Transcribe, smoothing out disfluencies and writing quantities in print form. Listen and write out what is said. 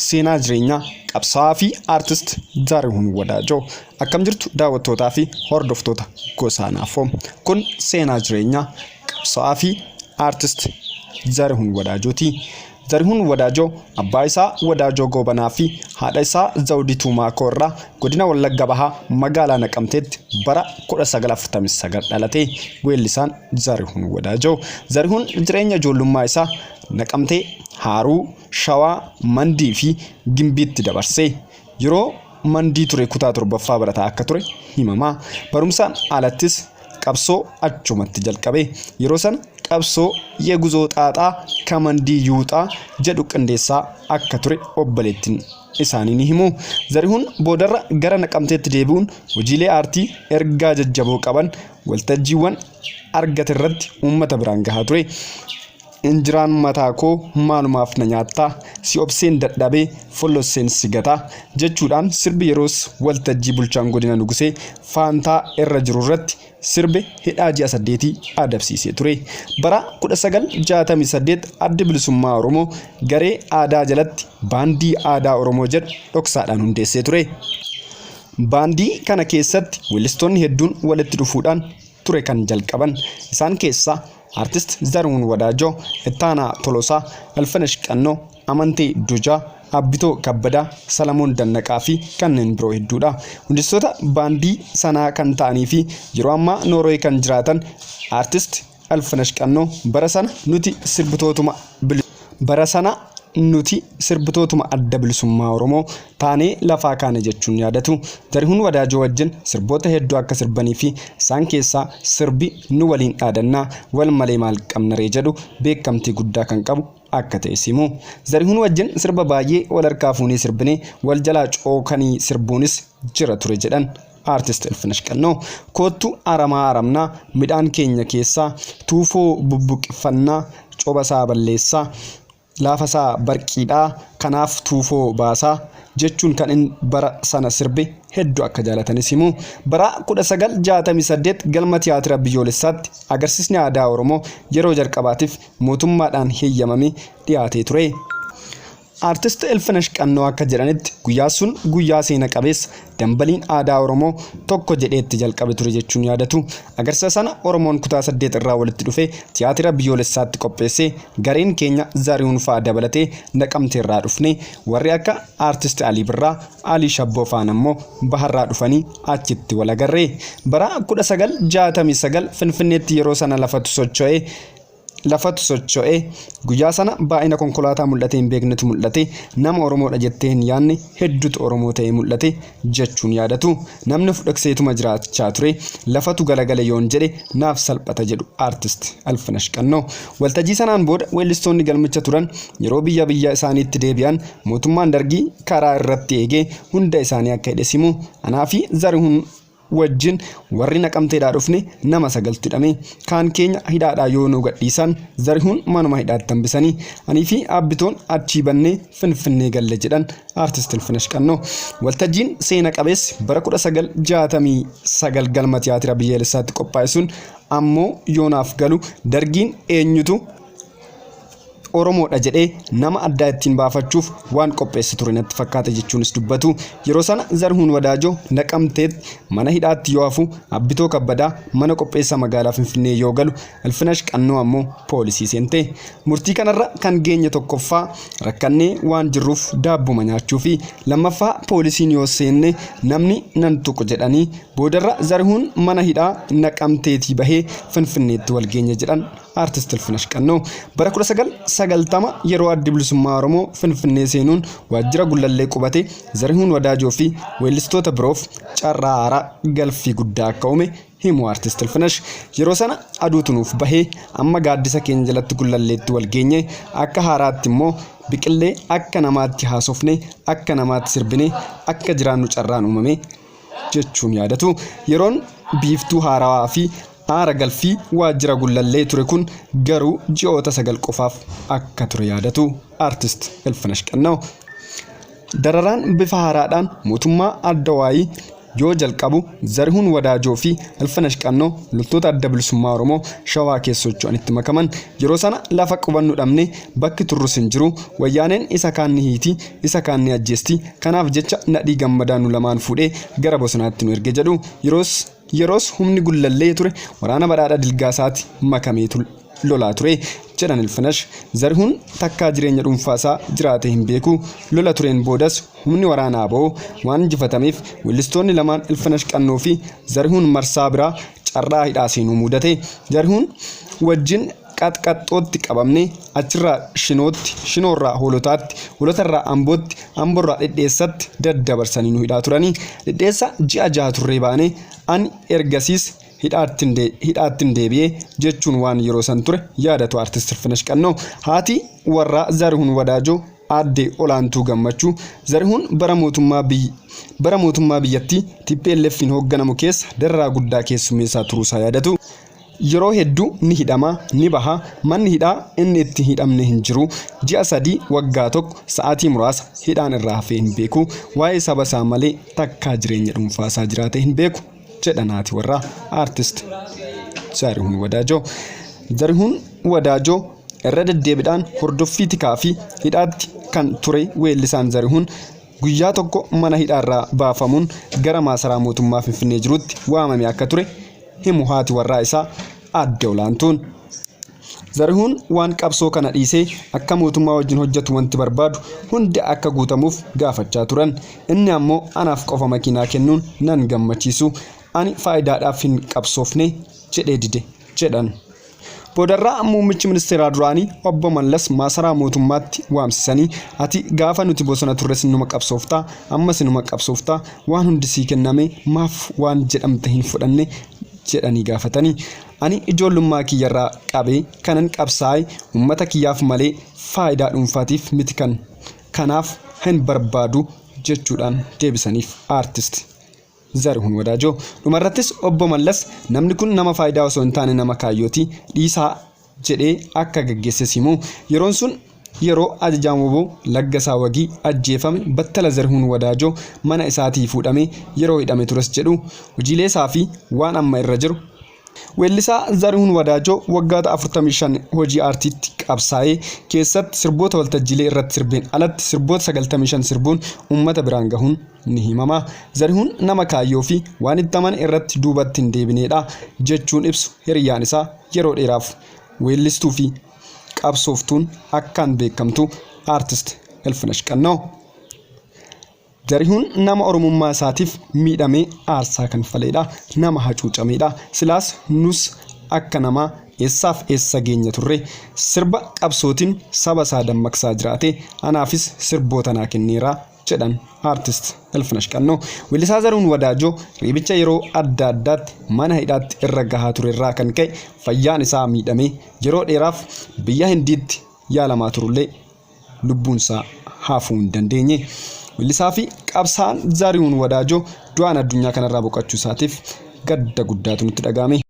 Seenaa jireenyaa qabsaa'aa fi aartist Zarihuun Wadaajoo. Akkam jirtu daawwattootaa fi hordoftoota Gosaa Naafoo. Kun seenaa jireenyaa qabsaa'aa fi aartist Zarihuun Wadaajooti. Zarihuun Wadaajoo abbaa isaa Wadaajoo Goobanaa fi haadha isaa Zawudituu Maakoo irraa godina Wallagga Bahaa magaalaa Naqamteetti bara 1949 dhalate. Weellisaan Zarihuun Wadaajoo. Zarihuun jireenya ijoollummaa isaa Naqamtee, Haaruu, Shawaa, Mandii fi Gimbiitti dabarse. Yeroo Mandii ture kutaa 7ffaa barataa akka ture himama. Barumsaan alattis qabsoo achumatti jalqabe. Yeroo sana qabsoo Yeguzoo Xaaxaa Kamandii Yuuxaa jedhu qindeessaa akka ture obboleettiin isaanii ni himu. Zarihuun boodarra gara Naqamteetti deebi'uun hojiilee aartii ergaa jajjaboo qaban waltajjiiwwan argaterratti uummata biraan gahaa ture. Injiraan mataa koo maalumaaf na nyaattaa, si obseen dadhabee follosseen si gataa jechuudhaan sirbi yeroos waltajjii bulchaan godina Nugusee Faantaa irra jirurratti sirbe hidhaa ji'a saddeetii adabsiisee ture. Bara 1968 Addi Bilisummaa Oromoo garee aadaa jalatti Baandii Aadaa Oromoo jedhu dhoksaadhaan hundeessee ture. Baandii kana keessatti weellistoonni hedduun walitti dhufuudhaan ture kan jalqaban. Isaan keessaa Artist Zarihuun Wadaajoo, Ittaanaa Tolosaa, Ilfinesh Qannoo, Amantee Dujaa, Abbitoo Kabbadaa, Salamoon Dannaqaa fi kanneen biroo hedduudha. Hundeessitoota baandii sanaa kan ta'anii fi yeroo ammaa Noorwee kan jiraatan Artist Ilfinesh Qannoo bara sana nuti sirbitootuma bara sana nuti sirbitootuma Adda Bilisummaa Oromoo taanee lafaa kaane jechuun yaadatu. Zarihuun Wadaajoo wajjin sirboota hedduu akka sirbanii fi isaan keessaa sirbi nu waliin dhaadannaa wal malee maal qabnaree jedhu beekamtii guddaa kan qabu akka ta'es himu. Zarihuun wajjin sirba baay'ee wal harkaa fuunee sirbinee wal jalaa cookanii sirbuunis jira ture jedhan. Aartist Ilfinash Qannoo. Koottu aramaa aramnaa midhaan keenya keessaa tuufoo bubbuqifannaa cobasaa balleessaa laafasaa barqiidhaa kanaaf tuufoo baasaa jechuun kan inni bara sana sirbe hedduu akka jaalatanis himu. Bara 1968 galma tiyaatira biyyoolessaatti agarsiisni aadaa Oromoo yeroo jalqabaatiif mootummaadhaan heeyyamamee dhiyaatee ture. Artist Ilfinash Qannoo akka jedhanitti guyyaa sun guyyaa seena qabeessa dambaliin aadaa Oromoo tokko jedhee itti jalqabe ture jechuun yaadatu. Agarsiisa sana Oromoon kutaa 8 irraa walitti dhufee tiyaatira biyyoolessaatti qopheessee gareen keenya Zarihuun fa'a dabalatee Naqamteerraa dhufne warri akka Artist Alii Birraa, Alii Shabboo fa'aan ammoo baharraa dhufanii achitti wal agarre. Bara 1969 Finfinneetti yeroo sana lafatu socho'ee Lafatu socho'e. Guyyaa sana baay'ina konkolaataa mul'atee hin beeknetu mul'ate. Nama Oromoodha jettee hin yaadne hedduutu Oromoo ta'ee mul'ate jechuun yaadatu. Namni of dhokseetuma jiraachaa ture. Lafatu galagale yoon jedhe naaf salphata jedhu Artist Alfinash Qannoo. Waltajjii sanaan booda weellistoonni galmicha turan yeroo biyya biyya isaaniitti deebi'an mootummaan Dargii karaa irratti eegee hunda isaanii akka hidhes himu. Anaa fi Zarihuun wajjin warri Naqamteedhaa dhufne nama sagaltu hidhame. Kaan keenya hidhaadhaa yoo nu gadhiisan Zarihuun manuma hidhaatti hambisanii. Anii fi Aabbitoon achii bannee Finfinnee galle jedhan Aartist Ilfinash Qannoo. Waltajjiin seena qabeessi bara 1969 galma tiyaatira biyyaalessaatti qophaa'e sun ammoo yoonaaf galu Dargiin eenyutu Oromoodha jedhee nama addaa ittiin baafachuuf waan qopheesse ture natti fakkaata jechuunis dubbatu. Yeroo sana Zarhuun Wadaajoo Naqamteetti mana hidhaatti yoo hafu, Abbitoo Kabbadaa mana qopheessaa magaalaa Finfinnee yoo galu, Ilfinash Qannoo ammoo poolisii seente. Murtii kanarra kan geenye tokkoffaa rakkannee waan jirruuf daabbuma nyaachuufi lammaffaa poolisiin yoo seenne namni nan tuqu jedhanii boodarra Zarihuun mana hidhaa Naqamteetii bahee Finfinneetti wal geenye jedhan. Aartist Ilfinash Qannoo bara 1990 yeroo Addi Bilisummaa Oromoo Finfinnee seenuun waajjira Gullallee qubate Zarihuun Wadaajoo fi weellistoota biroof carraa haaraa galfii guddaa akka uume himu Aartist Ilfinash. Yeroo sana aduutu nuuf bahee amma gaaddisa keenya jalatti Gullalleetti wal geenye akka haaraatti immoo biqillee akka namaatti haasofne akka namaatti sirbine akka jiraannu carraan uumame jechuun yaadatu. Yeroon biiftuu haarawaa fi aara galfii waajjira Gullallee ture kun garuu ji'oota 9 qofaaf akka ture yaadatu Artist Ilfinash Qannaw. Dararaan bifa haaraadhaan mootummaa Addawaayii yoo jalqabu Zarihuun Wadaajoo fi Ilfinash Qannoo loltoota Adda Bilisummaa Oromoo Shawaa keessa socho'anitti makaman. Yeroo sana lafa qubannu dhabne, bakki turrus hin jiru. Wayyaaneen isa kaan ni hiiti, isa kaan ni ajjeesti. Kanaaf jecha Nadhii Gammadaa nu lamaan fuudhee gara bosonaatti nu erge jedhu. Yeroos humni Gullallee ture waraana Badhaadha Dilgaasaati makamee lolaa ture jedhan Ilfinash. Zarihuun takkaa jireenya dhuunfaasaa jiraatee hin beeku. Lola tureen boodas humni waraanaa abo waan injifatameef weellistoonni lamaan Ilfinash Qannoo fi Zarihuun marsaa biraa carraa hidhaa seenuu mudate. Zarihuun wajjin Qaxqaxxootti qabamne, achirraa Shinootti, Shinoorraa Hoolotaatti, Hoolotarraa Ambootti, Amborraa Dhedheessatti daddabarsanii nu hidhaa turani. Dhedheessa ji'a jaha turree baane. Ani ergasiis hidhaattin deebi'e jechuun waan yeroo san ture yaadatu Artist Ilfinash Qannoo. Haati warraa Zarihuun Wadaajoo Aadde Olaantuu Gammachuu, Zarihuun bara mootummaa bara mootummaa biyyattii TPLF'n hoogganamu keessa dararaa guddaa keessummeessaa turuusaa yaadatu. Yeroo hedduu ni hidhama, ni baha, manni hidhaa inni itti hin hidhamne hin jiru. Ji'a sadii, waggaa tokko, sa'aatii muraasa hidhaan irraa hafee hin beeku. Waa'ee saba isaa malee takkaa jireenya dhuunfaa isaa jiraatee hin beeku, jedhan haati warraa Aartist Zarihuun Wadaajoo. Zarihuun Wadaajoo irra deddeebidhaan hordoffii tikaa fi hidhaatti kan ture weellisaan Zarihuun guyyaa tokko mana hidhaarraa baafamuun gara maasaraa mootummaa Finfinnee jirutti waamame akka ture himu haati warraa isaa Aadde Olaantuun. Zarihuun waan qabsoo kana dhiisee akka mootummaa wajjin hojjetu wanti barbaadu hundi akka guutamuuf gaafachaa turan. Inni ammoo anaaf qofa makiinaa kennuun nan gammachiisu. Ani faayidaadhaaf hin qabsoofne jedhee dide jedhan. Boodarraa muummichi ministeeraa duraanii obbo Mallas maasaraa mootummaatti waamsisanii ati gaafa nuti bosona turres numa qabsooftaa ammas numa qabsooftaa waan hundi sii kenname maaf waan jedhamte hin fudhanne jedhanii gaafatanii. Ani ijoollummaa kiyyarraa qabee kanan qabsaa'e uummata kiyyaaf malee faayidaa dhuunfaatiif miti kan kanaaf hin barbaadu jechuudhaan deebisaniif aartist Zarihuun Wadaajoo. Dhumarrattis obbo Mallas namni kun nama faayidaa osoo hin taane nama kaayyooti dhiisaa jedhee akka gaggeesses himu. Yeroon sun yeroo ajajaan wbo Laggasaa Wagii ajjeefame battala Zarihuun Wadaajoo mana isaatii fuudhamee yeroo hidhame tures jedhu. Hojiilee isaa fi waan amma irra jiru Weellisaa Zarihuun Wadaajoo waggaata 45 hojii aartiitti qabsaa'ee keessatti sirboota waltajjiilee irratti sirbeen alatti sirboota 95 sirbuun uummata biraan gahuun ni himama. Zarihuun nama kaayyoo fi waan itti amane irratti duubatti hin deebineedha jechuun ibsu hiriyyaan isaa yeroo dheeraaf weellistuu fi qabsooftuun akkaan beekamtu Aartist Ilfinash Qannoo. Zarihuun nama Oromummaa isaatiif miidhamee aarsaa kanfaleedha. Nama hacuucameedha. Silaas nus akka namaa eessaaf eessa geenya turre. Sirba qabsootiin saba isaa dammaqsaa jiraate. Anaafis sirboota naa kenneera jedhan Aartist Ilfinash Qannoo. Weellisaa Zarihuun Wadaajoo reebicha yeroo adda addaatti mana hidhaatti irra gahaa turerraa kan ka'e fayyaan isaa miidhamee yeroo dheeraaf biyya Hindiitti yaalamaa turullee lubbuunsaa hafuu hin dandeenye. Weellisaa fi qabsaa'aan Zarihuun Wadaajoo du'aan addunyaa kanarraa boqochuu isaatiif gadda guddaatu nutti dhaga'ame.